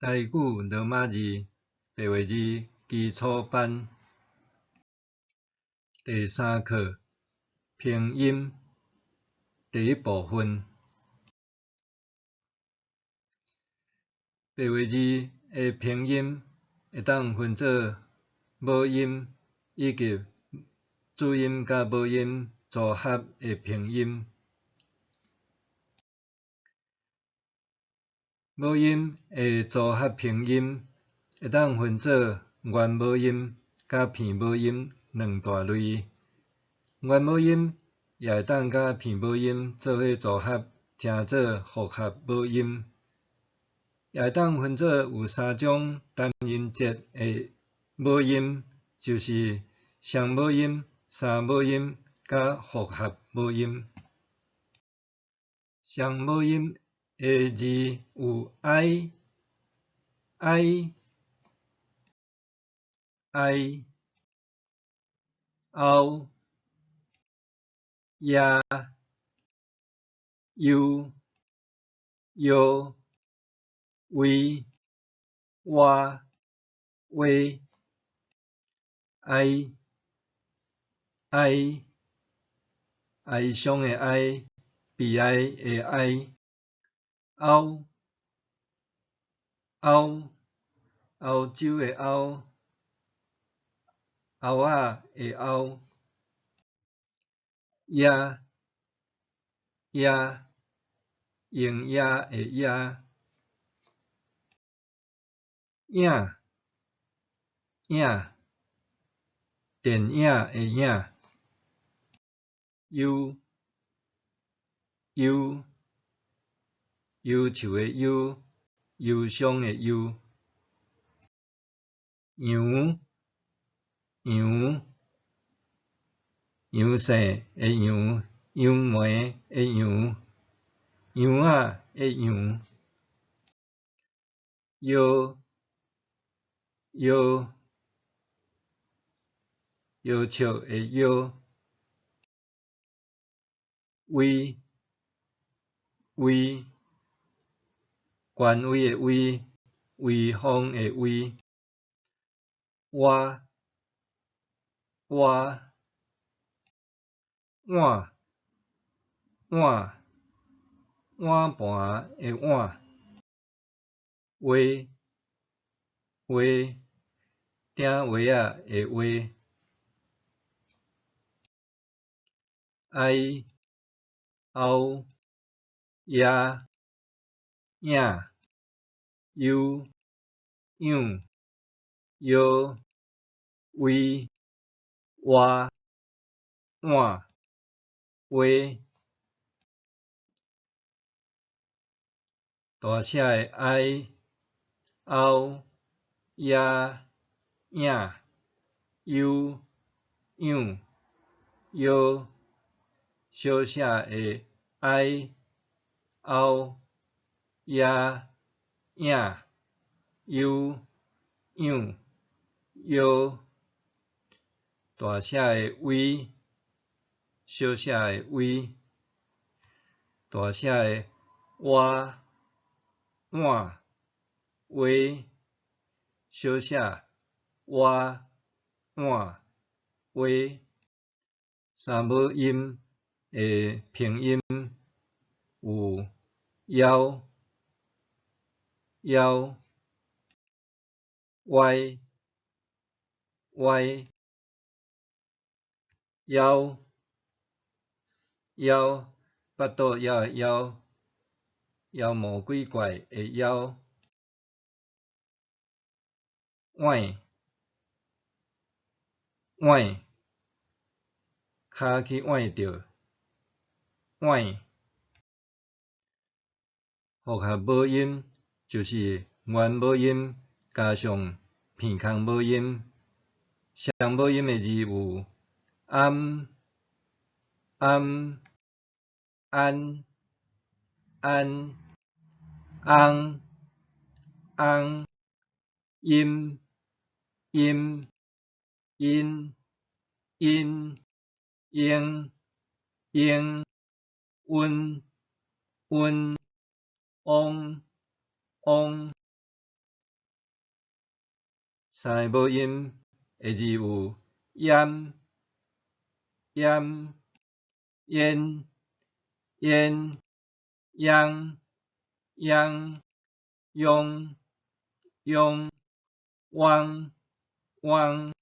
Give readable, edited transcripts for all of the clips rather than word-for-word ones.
台語羅馬字白話字基礎班第三課拼音第一部分。白話字的拼音會當分做母音以及子音佮母音組合的拼音。母音的組合拼音會當分做原母音佮片母音兩大類。原母音也會當佮片母音做伙組合，稱做複合母音。也會當分做有三種單音節的母音，就是雙母音、三母音佮複合母音。雙母音的字有 哀、哀、哀、歐、亞、優、喲、威、娃、話、哀、哀、哀傷的哀、悲哀的哀。歐、歐、歐洲的歐、歐仔的歐、亞、亞、烏鴉的鴉、影、影、電影的影、憂、憂、憂愁的憂、憂傷的憂、楊、楊、楊姓的楊、楊梅的楊、羊仔的羊、藥、藥、藥笑的藥、威、威、權威的威、威風的威、蛙、蛙、碗、碗、碗盤的碗、畫、畫、鼎畫仔的畫、哀、歐、亞、影、優、養、藥、威、蛙、碗、畫。大寫的哀、歐、亞、影、優、養、藥，小寫的哀、歐、亞、影、優、養、藥，大寫的威，小寫的威，大寫的蛙、碗、畫，小寫蛙、碗、畫。三母音的拼音有夭、夭、歪、歪、枵、枵、腹肚枵的枵、妖魔鬼怪的妖、歪、歪、跤去崴著、歪。複合母音就是原母音加上鼻空母音。雙母音的字有頷、頷、頷、頷、翁、翁、陰、陰、陰、陰、嬰、嬰、溫、溫、翁、翁。三个母音的字有淹、淹、淹、淹、秧、秧、秧、秧、汪、汪、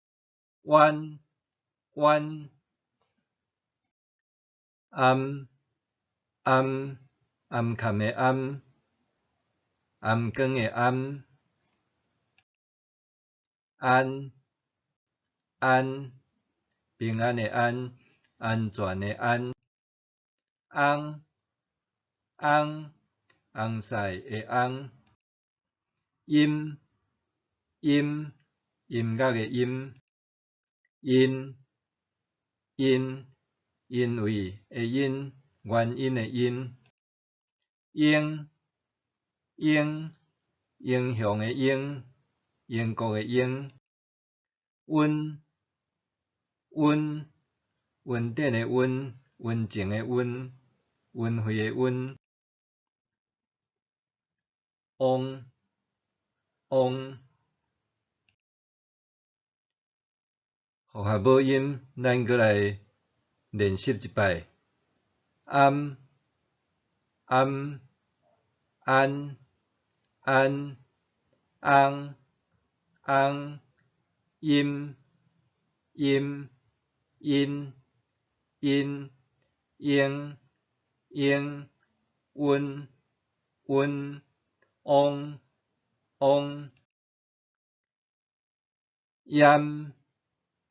弯、弯。頷、頷、頷崁的頷，頷光的頷。安、安、平安的安，安全的安。翁、翁、翁婿的翁。音、音、音乐的音。因、因、因为的因，原因的因。英、英、英雄的英，英国的英。溫、溫、溫典的溫，溫情的溫，溫惠的溫。翁、翁。復合母音，咱閣來練習一擺。頷、頷、安、安、翁、翁、音、音、因、因、英、英、溫、溫、翁、翁。淹、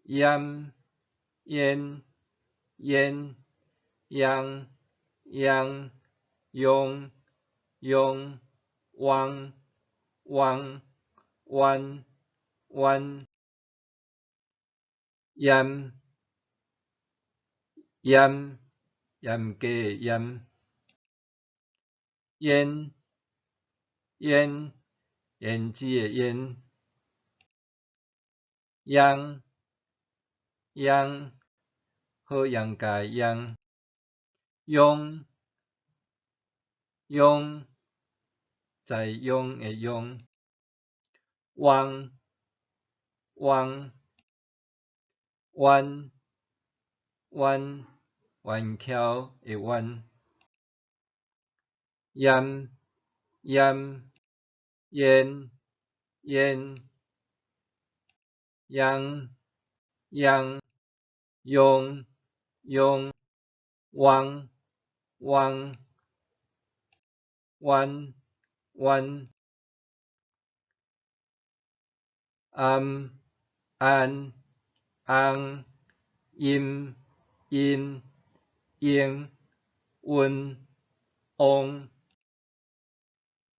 淹、淹、淹、秧、秧、秧、秧、汪、汪、彎、彎。嚴、嚴、嚴格的嚴。胭、胭、胭脂的胭。秧、秧、好秧家的秧。秧、秧、栽秧的秧。汪、汪、彎、彎、彎曲的彎。淹、淹、淹、淹、秧、秧、秧、秧、汪、汪、彎、彎。頷、安、翁、音、因、英、溫、翁。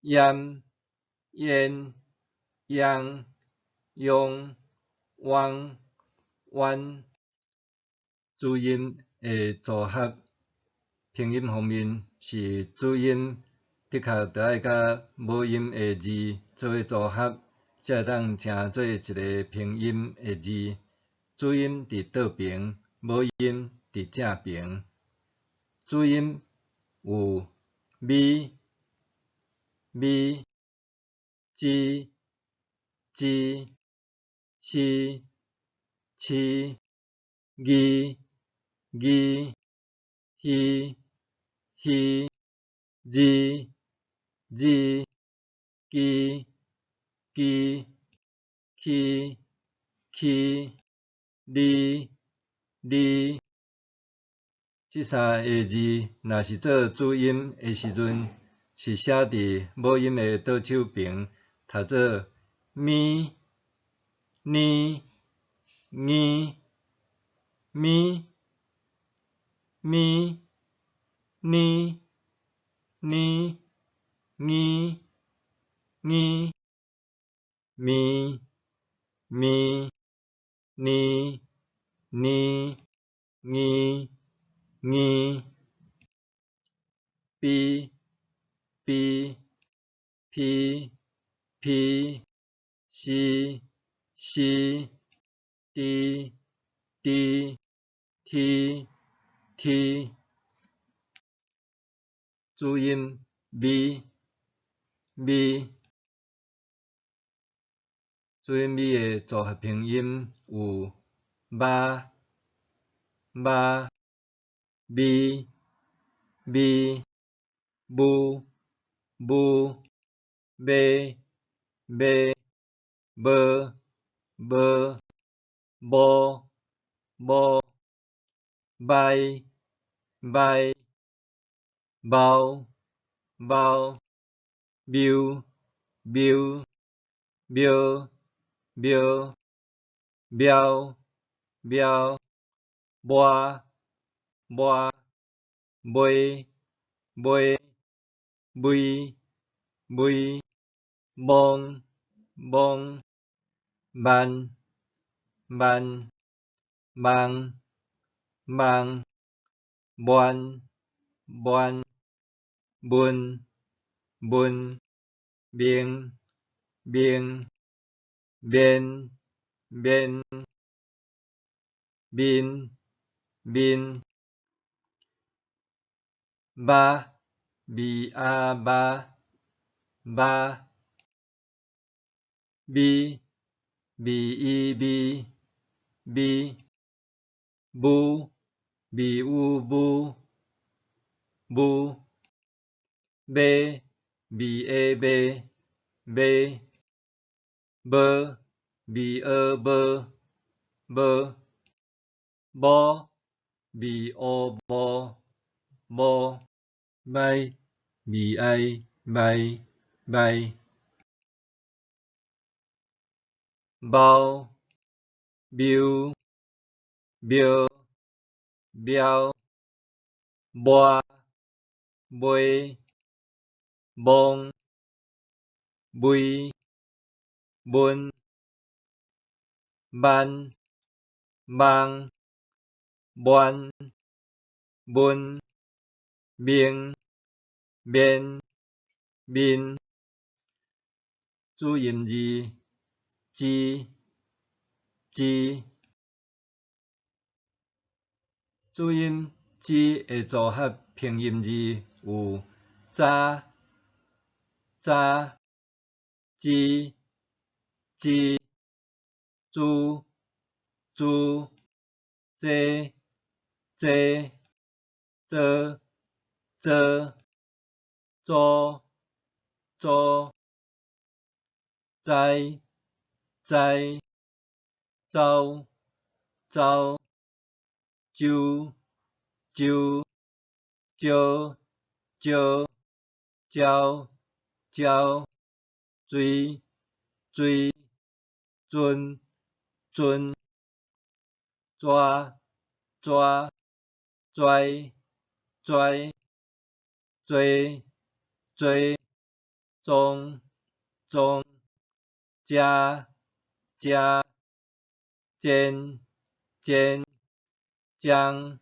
淹、淹、秧、秧、汪、彎。子音的組合，拼音方面是子音的確著愛佮母音的字做伙組合，才會當成做一个拼音的字。子音佇倒爿，母音佇正爿。子音有咪、咪、吱、吱、黐、黐、字、字、魚、魚、字、字、機、機、起、起、厘、厘。這三个字若是做子音的時陣，是寫佇母音的倒手爿，讀做咪、呢、呢、咪、咪、呢、呢、呢、呢、咪、咪、呢、呢、呢、呢、B、B、P、P、C、C、D、D、T、T。子音 B、B。注音 V 的組合拼音有媽、媽、咪、咪、母、母、馬、馬、無、無、無、無、䆀、䆀、貓、貓、謬、謬、廟、廟、喵、喵、抹、抹、賣、賣、賣、賣、摸、摸、萬、萬、網、網、萬、萬、問、問、明、明、面、面、面、面、媽、咪啊媽、媽、咪、咪伊咪、咪、母、咪烏母、母、馬、咪下馬、馬、無、咪蚵無、無、某、咪烏某、某、䆀、咪哀䆀、䆀、貓、謬、廟、喵、抹、賣、摸、賣、問、萬、網、萬、問、明、面、面。注音字之、之。注音 Z 的組合拼音字有早、早、知、知、珠、珠、遮、遮、遮、遮、租、租、知、知、走、走、周、周、招、招、鸟、鳥、錐、錐、鱒、鱒、蛇、蛇、跩、跩、濟、濟、棕、棕、遮、遮、煎、煎、將、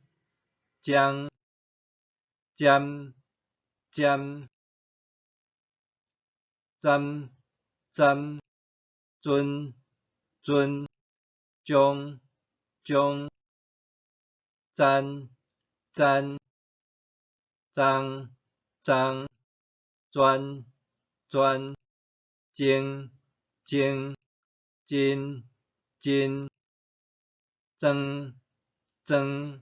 將、尖、尖、針、針、鱒、鱒、將、將、簪、簪、髒、髒、鑽、鑽、精、精、真、真、裝、裝、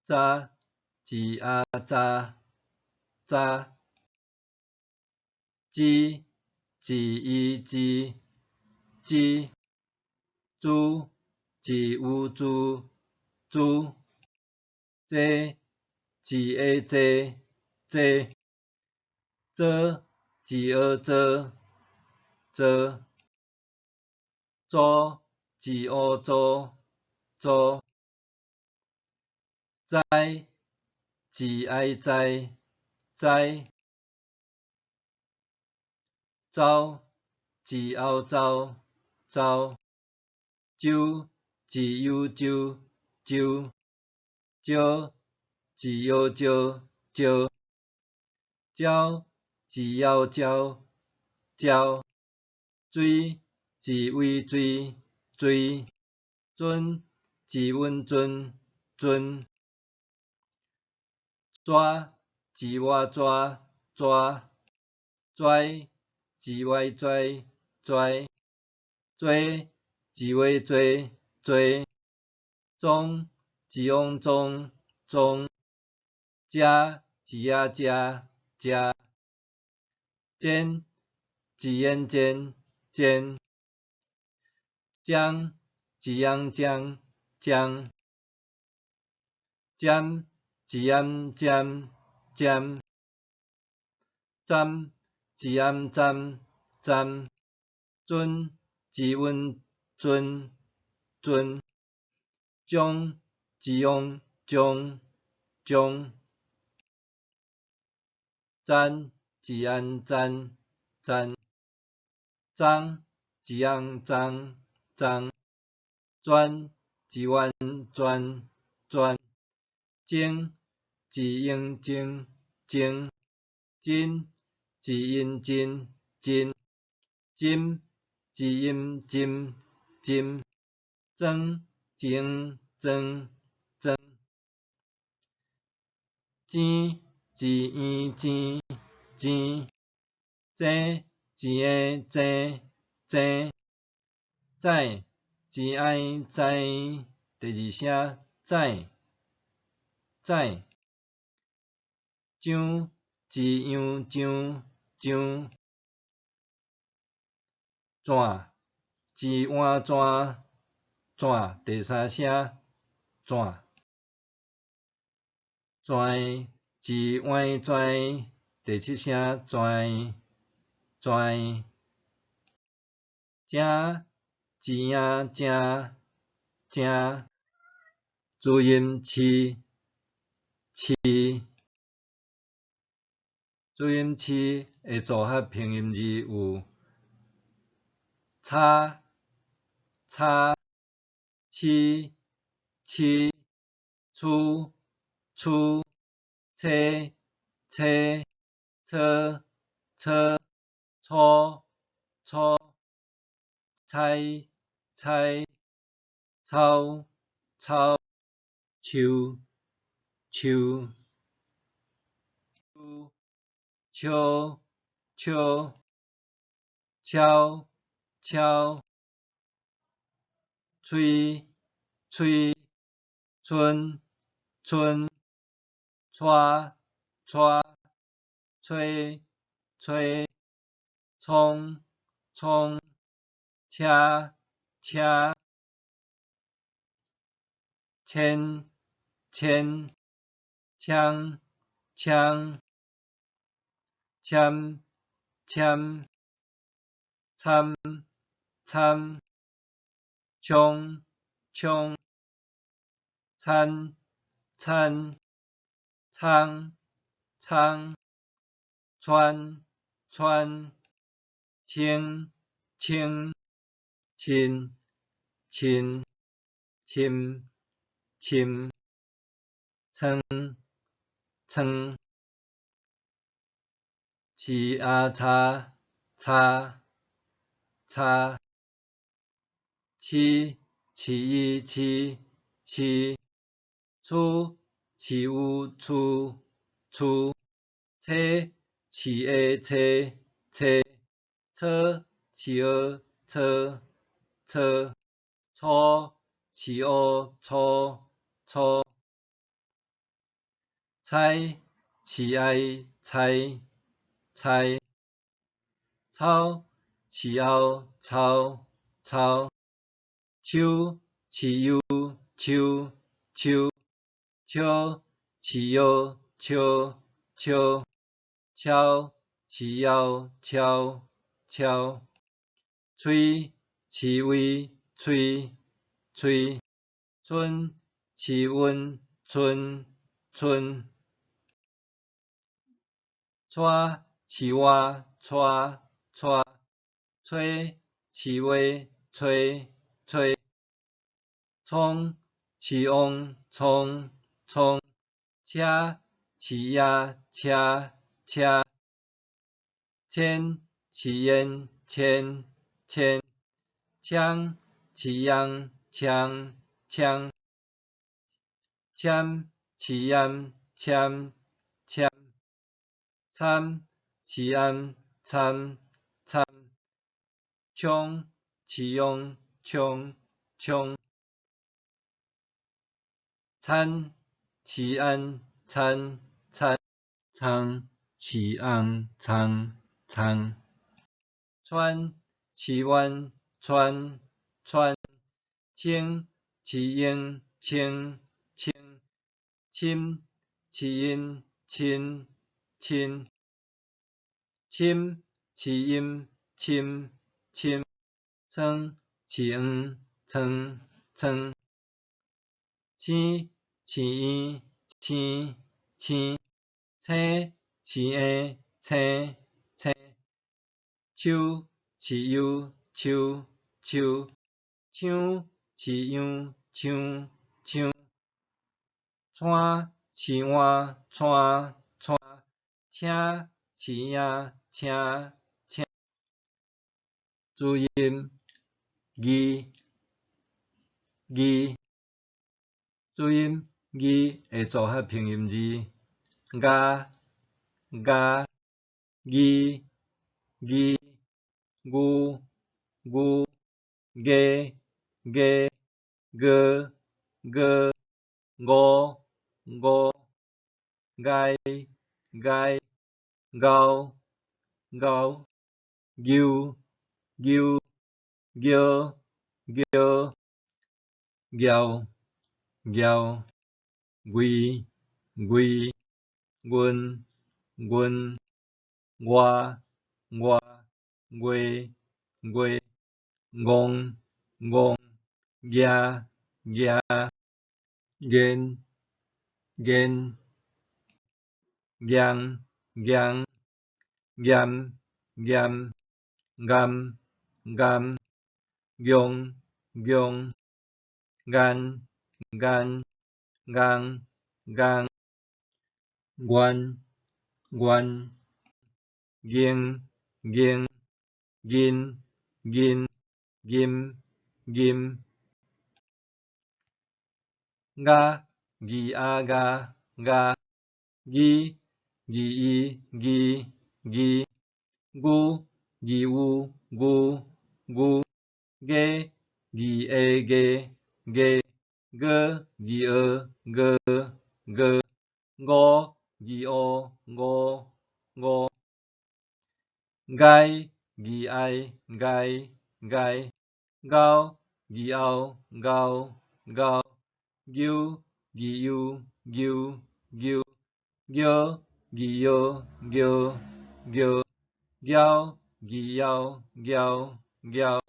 查、字啊查、查、支、字伊支、支、珠、字烏珠、珠、濟、字下濟、濟、遮、字蚵遮、遮、祖、字烏祖、祖、栽、字哀哉、哉、走、字後走、走、周、字幽州、州、蕉、字搖蕉、蕉、焦、字夭嬌、嬌、錐、字尾椎、椎、鱒、字穩陣、陣、蛇、字活蛇、蛇、跩、字歪跩、跩。濟一畫濟濟，裝一翁裝裝，遮一仔遮遮，煎一煙煎煎，漿一秧漿漿，尖一頷尖尖，鏨一頷鏨鏨，鱒一塭鱒鱒，將一翁將將，簪一頷簪簪，髒一翁髒髒，轉一彎轉轉，精一嬰精精，真一陰真真，針一陰針針，莊一黃莊莊，簷一嬰簷簷，井一嬰井井，指一埃知，第二聲指指，張一樣張張，轉一碗轉轉，第三聲轉，跩一歪跩，第七聲跩跩，正一嬰正正，注音飼飼，注音飼的組合拼音字有叉叉、痴痴、出出、車車、車車、粗粗、猜猜、操操、樹樹、笑笑、敲敲、催催、賰賰、蔡蔡、吹吹、蔥蔥、車車、千千、槍槍、籤籤、參參、衝衝、餐餐、倉倉、川川、清清、親親、侵侵、撐撐、飼阿叉叉叉、痴飼伊痴痴、趨飼烏趨趨、車飼下車車、草飼蚵草草、粗飼烏粗粗、猜飼哀猜猜、草飼鷗草草、秋飼幽秋秋、笑飼藥笑笑、敲飼枵敲敲、催飼威催催、賰飼溫賰賰、蔡飼倚蔡蔡、吹飼畫吹吹、創飼翁創創、車飼驛車車、千飼煙千千、槍飼秧槍槍、籤飼閹籤籤、參飼頷參參、衝飼飼養銃銃，田飼安田田，倉飼翁倉倉，川飼灣川川，清飼嬰清清，深飼陰深深，深飼陰深深，倉飼黃倉倉，青飼嬰青青，青飼嬰青青，秋飼幽秋秋，搶飼秧搶搶，川飼灣川川，請飼嬰請請。子音字字，子音字的組合拼音字：咬咬、字字、牛牛、雞雞、鵝鵝、鵝鵝、該該、牛牛、牛牛、尿尿、尿尿、胃胃、阮阮、外外、月月、戇戇、夯夯、言言、贏贏、嚴嚴、岩岩、用用、硬硬、尪尪、願願、硬硬、銀銀、吟吟、鴨字仔鴨鴨、字字伊字字、牛字牛牛牛、雞字下雞雞、鵝字蚵鵝鵝、鵝字烏鵝鵝、該字哀該該、牛字後牛牛、牛字幼牛牛、尿字藥尿尿、枵字枵枵枵、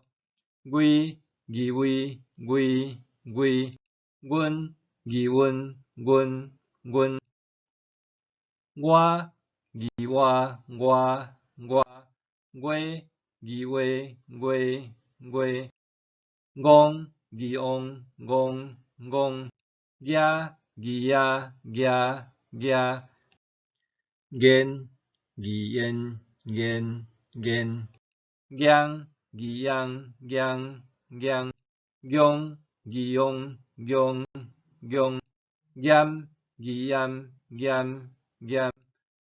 威字威威威、阮字溫阮阮、我字外外外、月字月月月、戇字翁戇戇、夯字夯夯夯、言字焉焉焉、秧字秧秧秧、薑字庸庸庸、鹽字鹽鹽鹽、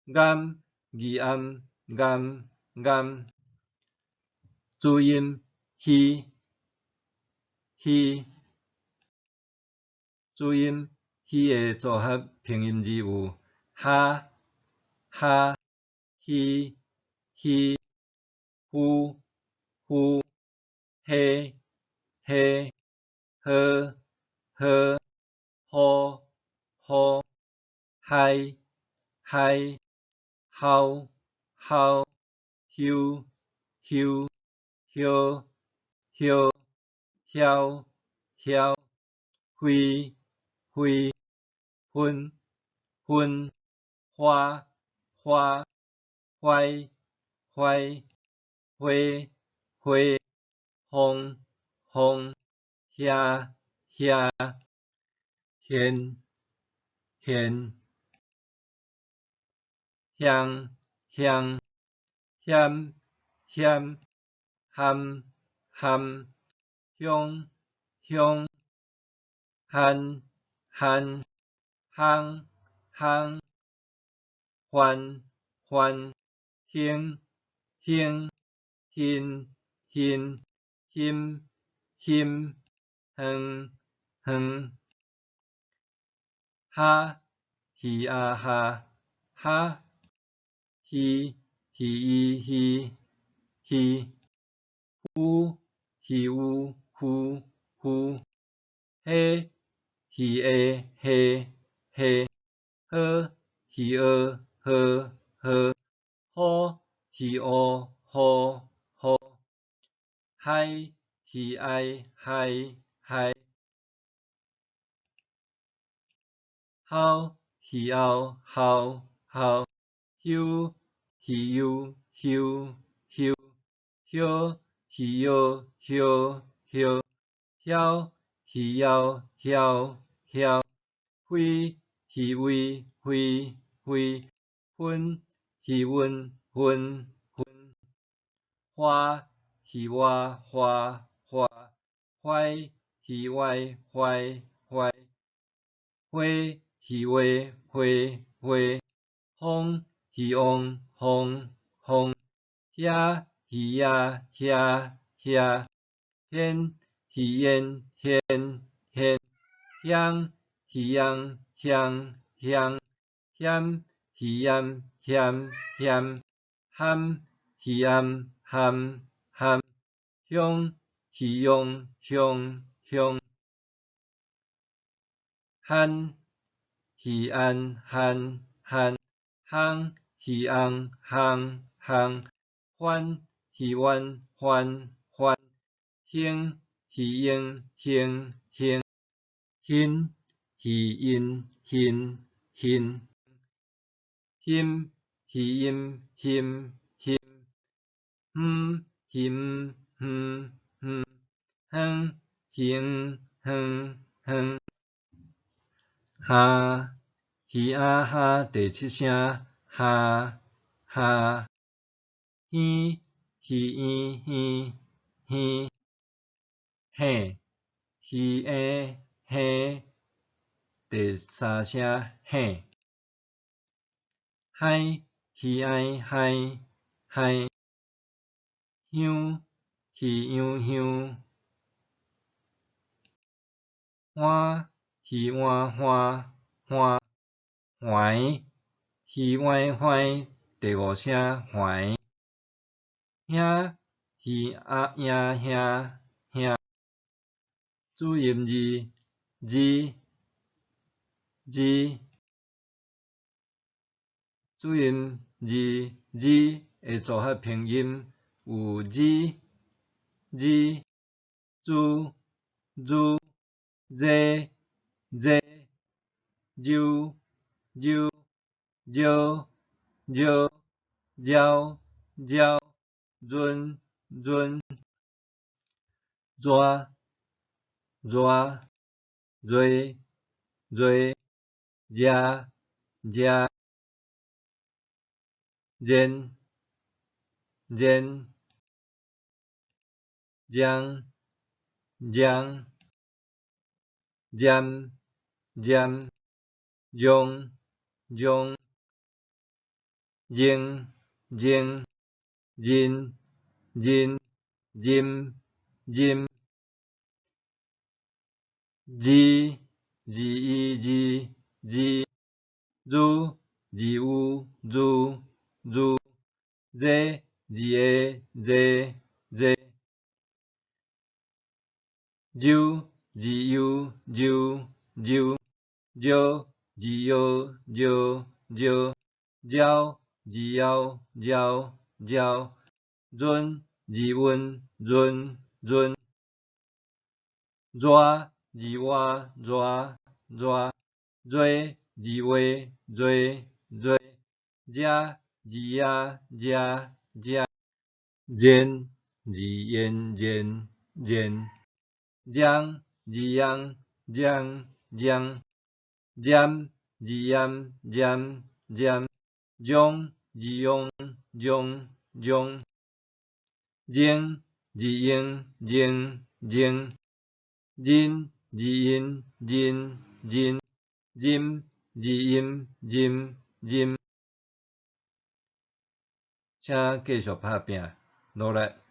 岩字暗岩岩。子音虛虛，子音虛的組合拼音字有哈哈、希希、呼呼、嘿嘿、呵呵、呼呼、嗨嗨、吼吼、休休、休休、囂囂、揮揮、昏昏、花花、懷懷、花花、風風、遐遐、現現、鄉鄉、險險、含含、鄉鄉、罕罕、烘烘、還還、興興、興興、欣欣，遠遠，哈魚仔蝦蝦，魚魚伊魚魚，浡魚趺浡浡，蝦魚蝦蝦蝦，呵魚蚵呵呵，虎魚烏虎虎，海魚哀海海，鱟魚鷗鱟鱟，鰍魚攸休休，葉魚藥葉葉，梟魚枵梟梟，飛魚威飛飛，薰魚溫薰薰，花魚偎花花，懷魚歪懷懷，花魚畫花花，風魚旺風風，遐魚亞遐遐，掀魚焉掀掀，香魚揚香香，險魚鹽險險，菡魚頷菡菡，鄉魚擁鄉鄉，罕魚按罕罕，烘魚尪烘烘，番魚彎番番，興魚嬰興興，欣魚茵欣欣，欣魚陰欣欣，遠魚毋遠遠，遠魚黃黃黃，蝦魚仔蝦第七聲哈哈，耳魚嬰耳耳，耳魚嬰嬰，第三聲耳，海魚哀海海，香魚秧香，歡魚彎歡歡，橫魚歪歪，第五聲橫，兄魚仔嬰兄兄，主音字字字，主音字字的組合拼音有 z z、zu zu、z z、就就、椒椒、焦焦、閏閏、蛇蛇、濟濟、遮遮、然然、將將、占占、將將、扔扔、仁仁、壬壬、字字伊字字、如字有如如、這字下這這、周字悠周周、椒字腰椒椒、焦字夭焦焦、閏字溫潤潤、熱字倚熱熱、熱字畫熱熱、遮字亞遮遮、然字焉然然、將字揚將將、占字鹽鹽鹽、將字擁將將、扔字嬰扔扔、仁字陰仁仁、壬字陰壬壬。請繼續拍拚，努力！